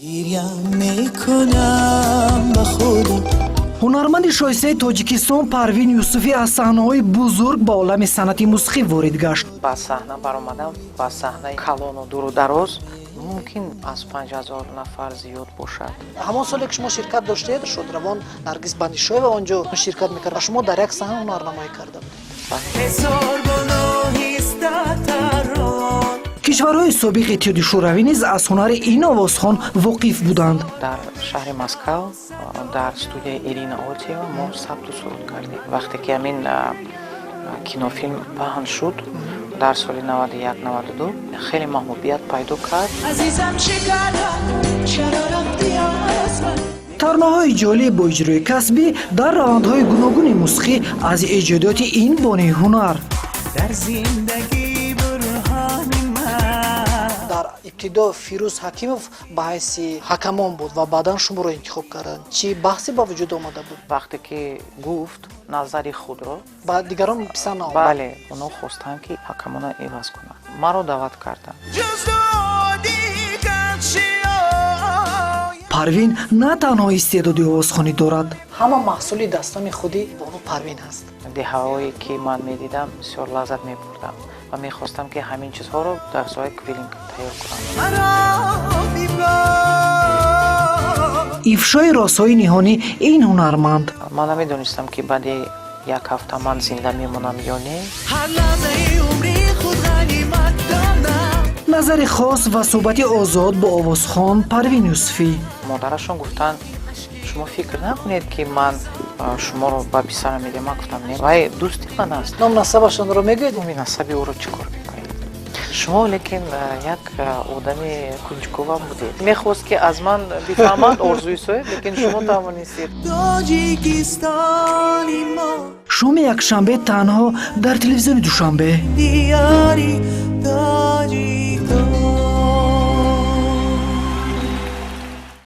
Гиря мекунам ба худо. Ҳунарманди шоистаи Тоҷикистон Парвин Юсуфӣ аз саҳнаҳои бузург ба олами санъати мусиқӣ ворид гашт. Ба саҳна баромадам, ба саҳнаи калону дуру дароз, мумкин аз 5000 нафар зиёд бошад. Ҳамон соле ки шумо ширкат доштед, шодравон Наргиз Бандишоева он ҷо ширкат мекард ва шумо дар як саҳна ҳунарнамоӣ карда будед. Ҳезор гуноҳист тарон. Кишварҳои собиқ Иттиҳоди Шӯравӣ низ аз ҳунари ин овозхон воқиф буданд. Дар шаҳри Москав, дар студияи Ирина Отиева мо сабту суруд кардем. Вақте ки ҳамин кинофилм паҳн шуд дар соли 91, 92, хеле маҳбубият пайдо кард. Азизам, чӣ кардам, чаро рафтӣ аз ман? Таронаҳои ҷолиб бо иҷрои касбӣ дар равандҳои гуногуни мусиқӣ аз эҷодиёти ин бонуи ҳунар. Дар зиндагӣ бурҳони ман. Дар ибтидо Фирӯз Ҳакимов ба ҳайси ҳакамон буд ва баъдан шуморо интихоб карданд. Чӣ баҳсе ба вуҷуд омада буд? Вақте ки гуфт назари худро, ба дигарон писанд наомад. Бале, онҳо хостанд, ки ҳакамона иваз кунанд, маро даъват карданд. Ҷуз дигар чӣ ояд? Парвин на танҳо истеъдоди овозхонӣ дорад, ҳама маҳсули дастони худи бону Парвин аст. Деҳаҳое ки ман медидам, бисёр лаззат мебурдам ва мехостам, ки ҳамин чизҳоро дар соҳаи квилинг тайёр кунам. Маро бибор. Ифшои розҳои ниҳонӣ ин ҳунарманд. Ман намедонистам, ки баъди як ҳафта ман зинда мемонам ё не. Ҳар лаҳзаи умри худ ғанимат донам. Назари хос ва суҳбати озод бо овозхон Парвин Юсуфӣ. Модарашон гуфтанд: «Шумо фикр накунед, ки ман шуморо ба писарам медиҳам». Ман гуфтам: «Не, вай дӯсти ман аст». Ном насабашонро мегӯед? Номи насаби ӯро чӣ кор мекунед шумо? Лекин як одами кунҷковам будед, мехост, ки аз ман бифаҳмад орзуи соҳиб, лекин шумо тавонистед. Тоҷикистони мо. Шоми якшанбе танҳо дар телевизиони Душанбе. Диёри тоҷик.